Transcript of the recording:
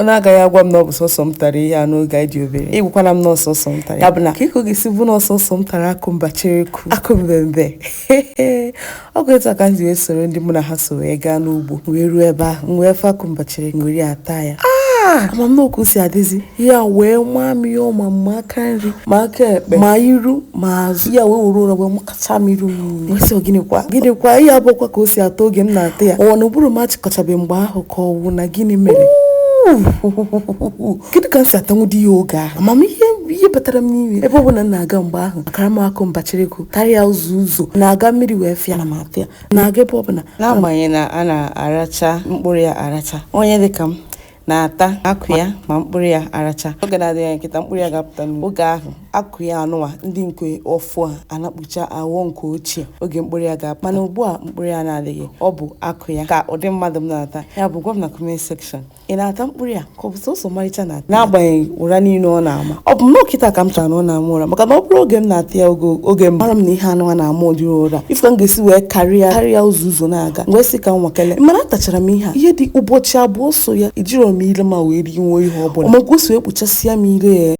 Ọ na-agaghị agwa m na ọ bụ sọsọ m tara ihe a n'oge anyị dị obere. Ịgwakwana m na ọsọsọ m tara ya bụ na ka ị ga-esi bụ na ọsọsọ m tara akụ mbachereku, akụ mbembe. Ọ bụ etu a ka m si wee soro ndị mụ na ha so wee gaa n'ugbo, wee ruo ebe ahụ, m wee fụ akụ mbachereku, were ya taa ya. Ama m na oku si adịzi ya wee maa m ihe ọma, ma aka nri, ma aka ekpe, ma iru, ma azụ. Ya wee were ụra wee makacha m iru m niile. Wee sị, "Ọ gịnịkwa, gịnịkwa?" Ihe abụọkwa ka o si atọ oge m na-ata ya. Ọwa na ụbụrụ m achịkọchabe mgbe ahụ, ka ọ wụ na gịnị mere? Kedu ka m si atanwụdi ya oge ahụ? Amamihe ihe batara m n'ime ebe ọ bụla m na-aga mgbe ahụ, akara m akụ mbachereku tara ya ụzọ ụzọ na-aga, mmiri wee fịa na m ata ya na-aga ebe ọbụla. N'agbanyeghị na a na-aracha mkpụrụ ya aracha, onye dịka m na-ata akụ ya ma mkpụrụ ya aracha. Oge na-adịghị anya nkịta mkpụrụ ya ga-apụta n'oge ahụ, akụ ya anụwa ndị nke ọfụ a anakpucha awọ nke ochie oge mkpụrụ ya ga-apụta. Mana ugbu a mkpụrụ ya na-adịghị, ọ bụ akụ ya ka ụdị mmadụ m na-ata. Ya bụ, gwa m na comment section, ị na-ata mkpụrụ ya ka ọ bụ sọsọ ọmarịcha na-ata? N'agbanyeghị ụra niile ọ na-ama, ọ bụ nnọọ kịta ka m chọrọ na ọ na-ama ụra, maka na ọ bụrụ oge m na-ata ya, oge m mara m na ihe anụ a na-ama ụdịrị ụra ifu ka m ga-esi wee karịa ụzọ ụzọ na-aga. Wee sị ka m nwakele, mana atachara m ihe a ihe dị ụbọchị 2 so ya, ejiro m ile ma wee rinwuo ihe ọ bụla. Ọmaka o si wee kpuchasịa m ire ya.